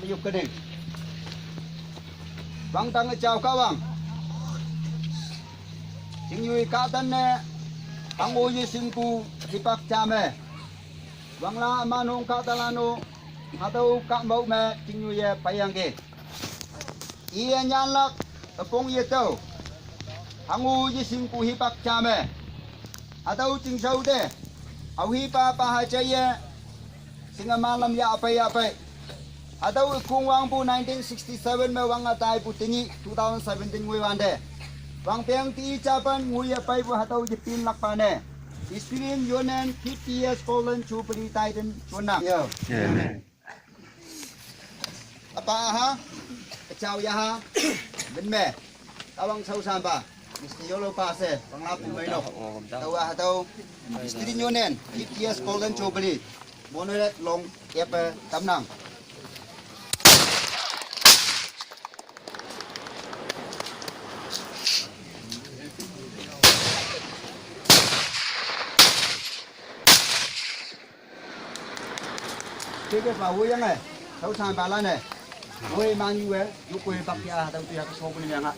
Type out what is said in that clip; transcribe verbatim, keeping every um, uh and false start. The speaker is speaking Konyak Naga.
Yuk kening. Wangtang ejao Kahwang. Chingyoi kahtan ne, hango yeshingpu hipak ja me. Wangla ümanung kahtalan-o, hatüo kahmok me, chingyoiye peiyangki. Iye nyanlak, üpong yetüo. Hango yeshingpu hipak ja me. Hatüo chingshao te. Aohipa pa ha jaiye. Shinge malam ya pei ya pei. Hatüo ükong wangpu nineteen sixty-seven me wang-a taipu tenyih two thousand seventeen ngoi wante. Wangpeng ti japan ngoi ya peipu hatüo yepin lakpa ne. Student Union fifty years Golden Jubilee taiten junnang. Yo. Amen. Apa aha, kachao yaha, min me. Tawang shaoshanpa, Mister Yolo pa she, wanglapu meinok. Taowa hatüo, Student Union fifty years Golden Jubilee. Monolith long, yepe tamnang. Keke pa woyange, shaoshanpalan-e. Woi manyu-e, yukoi bak ya, hatüo tu ya kesho kuni yang a.